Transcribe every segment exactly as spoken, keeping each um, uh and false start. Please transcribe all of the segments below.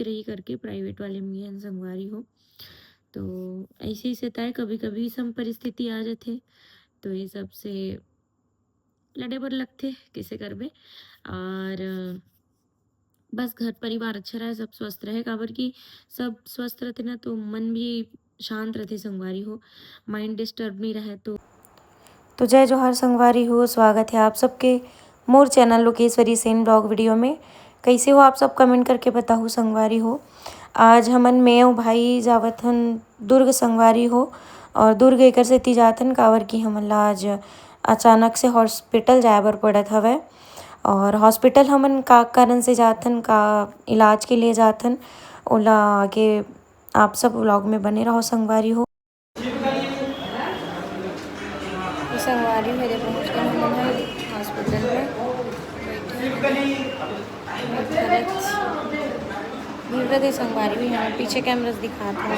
रही करके प्राइवेट वाले में गे हन संगवारी हो। तो ऐसे ही से ताय कभी-कभी सम परिस्थिति आ जाथे, तो ये सब से लड़े बर लगथे, कइसे करबे। और बस घर परिवार अच्छा रहे, सब स्वस्थ रहे, काबर कि सब स्वस्थ रथे ना, तो मन भी शांत रथे संगवारी हो, माइंड डिस्टर्ब नहीं रहे। तो तो जय जोहार संगवारी हो, स्वागत है आप सबके मोर channel Lokeshwari Sen blog video में। कैसे हो आप सब, कमेंट करके बताहू संगवारी हो। आज हमन मैं अउ भाई जावत हन दुर्ग संगवारी हो, और दुर्ग एकर सेती जात हन काबर कि हमन ला आज अचानक से हॉस्पिटल जाए बर पड़त हवय। और हॉस्पिटल हमन का कारण से जात हन, का इलाज के लिए जात हन, ओला आगे आप सब व्लॉग में बने रहो संगवारी हो। तो संगवारी हो, एदे पहुँच गए हमन ह हॉस्पिटल में। बैठे हन। भीड़ रथे संगवारी हो, यहाँ पीछे कैमरास दिखात हवय।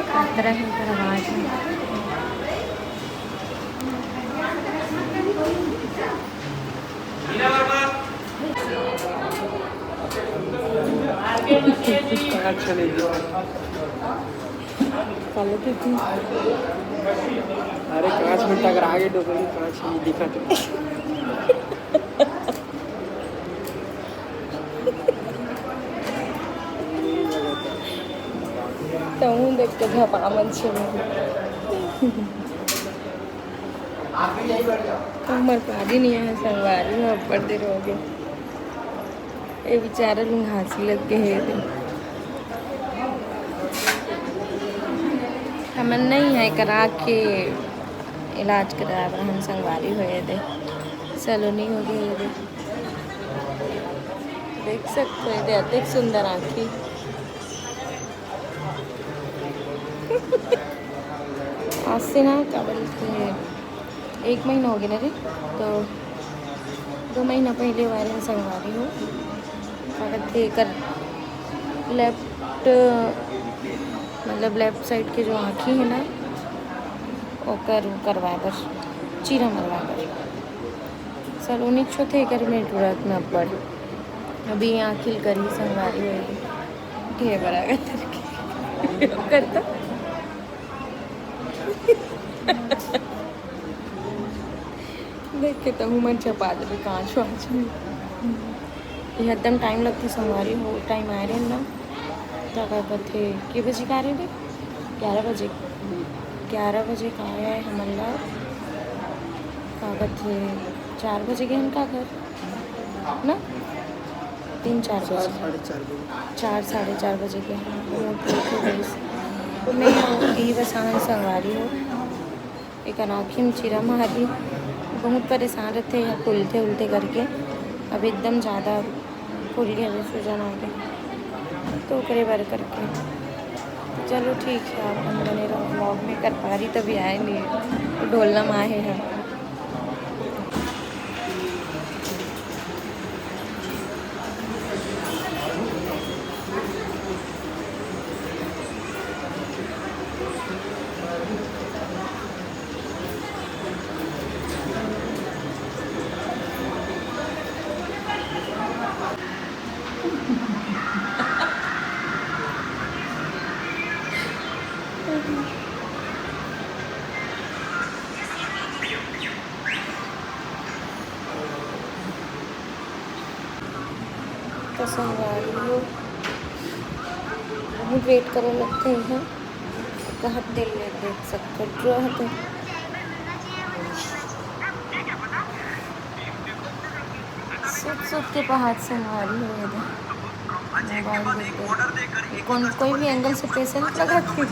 काकरा हे ओकर आवाज हे। अच्छा नहीं दिखा। काला तो थी। अरे कांच में टकरा के डोकरी, कांच नहीं दिखा तो। तहूँ देख के झपा मन छे। हमर पारी नहीं आए संगवारी हो, अब्बड़ देर हो गए। ए बेचारा लुंघासी लग गए हे एदे। हमन नहीं है करा के इलाज करा बर हम संगवारी हो एदे। सलोनी हो गए एदे। देख सकते हो एदे अतेक सुंदर आँखी। आज से ना का बोलथे, एक महीना हो गया ना रे, तो दो महीना पहले वायरल संगवारी हो, का कथे एकर लेफ्ट, मतलब लेफ्ट साइड के जो आँखी है ना, ओकर वो करवाए बर, चीरा मरवाए बर। सलोनी छोथे एकर में टूरत में अब्बड़। अभी आँखी ल करही संगवारी होही। ढेर बड़ा करके। करता। देख के तहूँ मन चपा देबे कांच वांच में। ये एकदम टाइम लगथे संगवारी हो, टाइम आए रहे ना। तो का कथे, के बजे का रहे रे? ग्यारह बजे। ग्यारह बजे का आए हमन ला, का कथे, चार बजे गए हम का घर ना, तीन चार चार, बजे। साढ़े चार बजे। चार, साढ़े चार बजे के हम बहुत लेट हो गइस। मैं अउ ई बस हमन संगवारी हो, एक आँखी में चीरा मारी, बहुत परेशान रथे, यहाँ फूलथे उलथे करके। अब एकदम ज़्यादा फूल गए, सूजन आ गए, तो ओकरे बर करके। चलो ठीक है, आप मन बने रहो व्लॉग में, कर पारी तभी आए नहीं, ढोलना में आहे हम। तो संगवारी हो, बहुत वेट करे लगथे इहाँ। बहुत देर ले देख सकते रहते। सुत सुत के पहात संगवारी हो एदे। मोबाइल देख देख। कौन, कोई भी एंगल से पेशेंट लगत हे।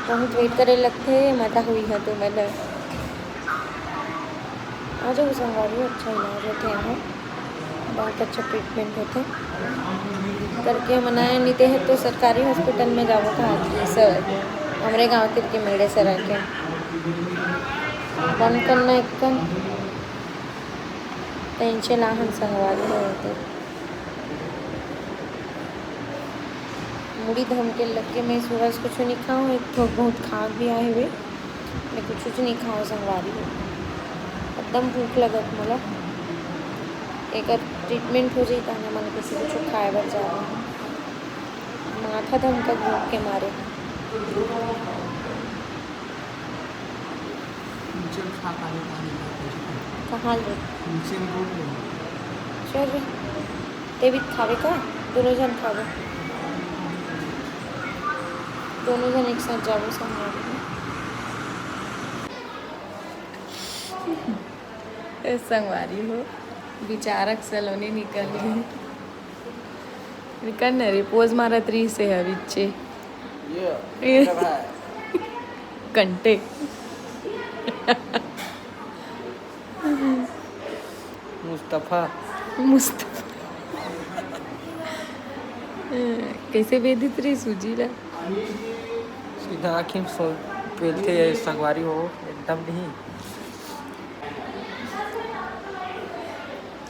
बहुत वेट करे लगथे, माता हुई है तो मैं आ जाओ संगवारी, अच्छा इलाज होथे यहाँ, बहुत अच्छा ट्रीटमेंट होथे करके मनाए नीते है तो सरकारी हॉस्पिटल में जावत हा आदमी सब। हमरे गाँव तिर के मेड़े सरा के बंद करना एकदम। टेंशन आहन संगवारी हो होते। मुड़ी धमके लग के मैं सुबह से कुछ नहीं खाऊँ, एक ठो बहुत खाक भी आए हुए, मैं कुछ कुछ नहीं खाऊँ संगवारी हो। एकदम भूख लगत मोला। एकर ट्रीटमेंट हो जाई, ताने मन किसी कुछ खाए बर जाना है। माथा धमकत भूख के मारे। नीचे खा पानी पानी। कहाँ ले? नीचे में रोड में। चल रे, तें भी खाबे का? दोनों झन खाबो, दोनों झन एक साथ जाबो संगवारी हो। ए संगवारी हो, बिचारा के सलोनी निकल गे। निकल न रे, पोज मारत रहिस हे बिच्चे। ये, ये। मेरा भाई। कंटे। मुस्तफा। मुस्तफा। कैसे बेदित रही सूजी ला? सीधा आँखी में सो पेलथे ये संगवारी हो, एकदम नहीं।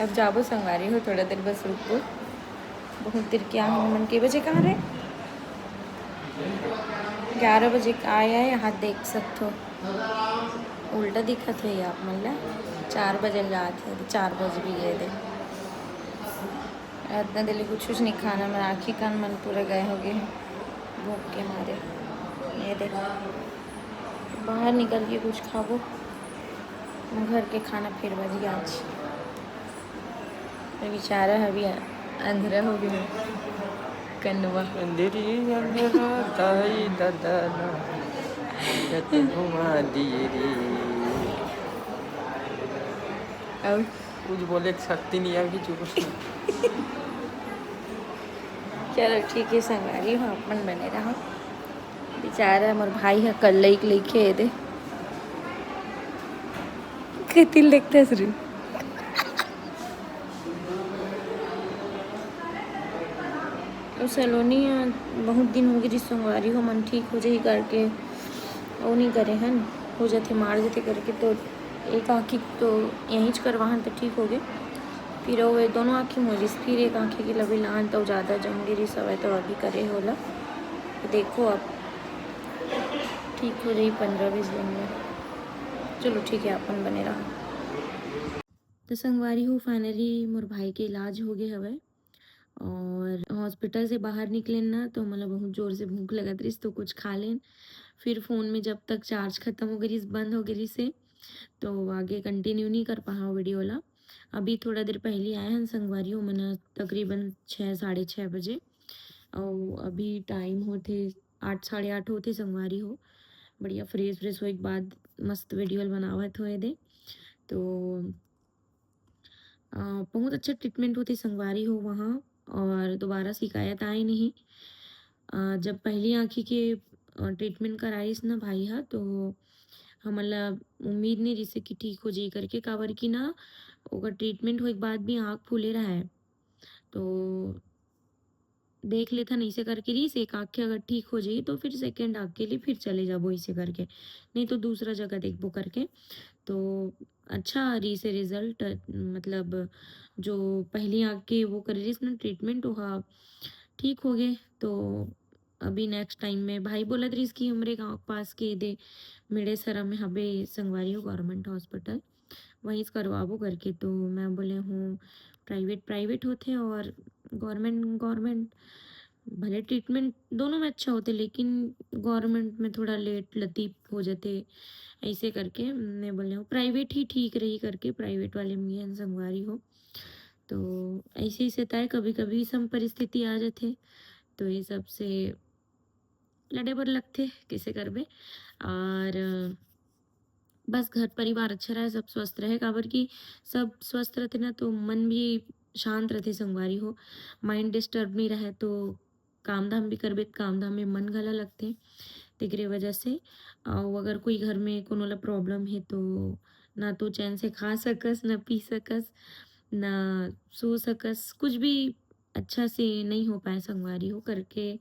अब जाबो संगवारी हो, थोड़ा देर बस रुकबो। बहुत देर के आहन मन। के बजे कहाँ रे? ग्यारह बजे के आए हे, यहाँ देख सकथो। उल्टा दिखत हे आप मन ला। चार बजे जात हे, तो चार बज भी गए दे। इतना देर ले कुछ कुछ नहीं खाना, मेरा आँखी कान मन पूरा गए हो गए हैं भूख के मारे। ये देख, बाहर निकल के कुछ खाबो, घर के खाना फिर बजी आज। ये बेचारा अभी अंधरा हो गया कनवा। अंधेरी अंधेरा दाई दादा ना, जत घुमा दिए रे। और कुछ बोले के शक्ति नहीं है अभी, चुप। चलो ठीक है संगवारी हो, अपन बने रहो। बेचारा मोर भाई ह कल्लई के लइके एदे। कतिल देखते हस रे। ओ सलोनी ह, बहुत दिन हो गए जिस संगवारी हो मन ठीक हो जाही करके, ओ नहीं करे हन, हो जाथे मार देथे करके, तो एक आँखी तो यहीं च करवाहन तो ठीक हो गए, फिर वो दोनों आँखी मोरिस, फिर एक आँखी के लबे लान तो ज़्यादा जम गे रिस हवय, तो अभी करे होला। तो देखो अब ठीक हो जाही पंद्रह बीस दिन में। चलो ठीक है, अपन बने रहो। तो संगवारी हो, finally मोर भाई के इलाज हो गए हवय और हॉस्पिटल से बाहर निकलेन ना, तो मतलब बहुत जोर से भूख लगत रहिस, तो कुछ खा लेन। फिर फ़ोन में जब तक चार्ज खत्म हो गए रहिस, बंद हो गए रहिस से, तो आगे कंटिन्यू नहीं कर पाहा वीडियो ला। अभी थोड़ा देर पहले आए हन संगवारी हो मन, तकरीबन छः, साढ़े छः बजे, और अभी टाइम होथे आठ, साढ़े आठ होथे संगवारी हो। बढ़िया फ्रेश फ्रेश होए के बाद मस्त वीडियो बनावत होए दे। तो अ, बहुत अच्छा ट्रीटमेंट होथे संगवारी हो वहाँ, और दोबारा शिकायत आए नहीं। अ, जब पहली आँखी के, अ, ट्रीटमेंट कराइस ना भाई हा, तो हमन ला उम्मीद नहीं रहिस कि ठीक हो जाही करके, काबर कि ना ओकर ट्रीटमेंट होए के बाद भी आँख फूले रहा है। तो देख लेथन, ऐसे करके रहिस, एक आँख के अगर ठीक हो जाही तो फिर सेकेंड आँख के लिए फिर चले जाबो ऐसे करके, नहीं तो दूसरा जगह देखबो करके। तो अच्छा रहिस हे रिजल्ट, मतलब जो पहली आँख के वो करे रहिस ना ट्रीटमेंट, वो ठीक हो गए। तो अभी नेक्स्ट टाइम में भाई बोलत रहिस कि हमरे गाँव के पास के दे मेड़े सरा में हबे संगवारी हो गवर्नमेंट हॉस्पिटल, वहीं से करवाबो करके। तो मैं बोले हूँ प्राइवेट प्राइवेट होथे और गवर्नमेंट गवर्नमेंट, भले ट्रीटमेंट दोनों में अच्छा होथे लेकिन गवर्नमेंट में थोड़ा लेट लतीफ हो जाथे। ऐसे करके मैं बोले हूँ प्राइवेट ही ठीक रही करके, प्राइवेट वाले में ही संगवारी हो। तो ऐसे ही सेता है, कभी कभी सम परिस्थिति आ जाथे, तो ये सब से लड़े बर लगथे, कैसे करबे। और बस घर परिवार अच्छा रहे, सब स्वस्थ रहे, काबर कि सब स्वस्थ रहथे ना तो मन भी शांत रहथे संगवारी हो, माइंड डिस्टर्ब नहीं रहे तो काम धाम भी करबे त काम धाम में मन घला लगथे। तेकरे वजह से अउ अगर कोई घर में कोनो ला प्रॉब्लम हे तो ना तो चैन से खा सकस, ना पी सकस, ना सो सकस, कुछ भी अच्छा से नहीं हो पाए संगवारी हो करके,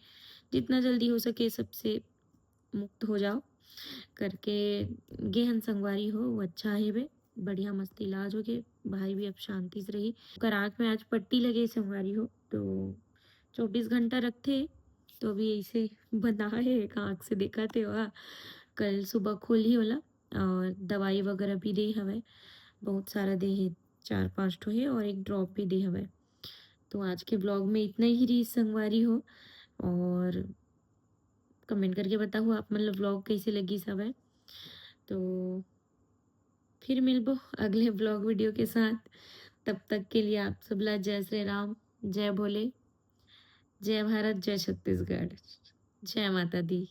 जितना जल्दी हो सके सबसे मुक्त हो जाओ करके गे हन संगवारी हो। वो अच्छा हे बे, बढ़िया मस्त इलाज हो गए, भाई भी अब शांति से रही। ओकर आँख में आज पट्टी लगे संगवारी हो, तो चौबीस घंटा रखथे, तो अभी ऐसे बंधा हे, एक आँख से देखत हे ओहा। कल सुबह खोलही ओला, और दवाई वगैरह भी दे हवय, बहुत सारा दे हे, चार पाँच ठो हे और एक ड्रॉप भी दे हवय। तो आज के ब्लॉग में इतना ही रही संगवारी हो, और कमेंट करके बताहू आप मन ल ब्लॉग कैसे लगिस हवय। तो फिर मिलबो अगले ब्लॉग वीडियो के साथ। तब तक के लिए आप सब ला जय श्री राम, जय भोले, जय भारत, जय छत्तीसगढ़, जय माता दी।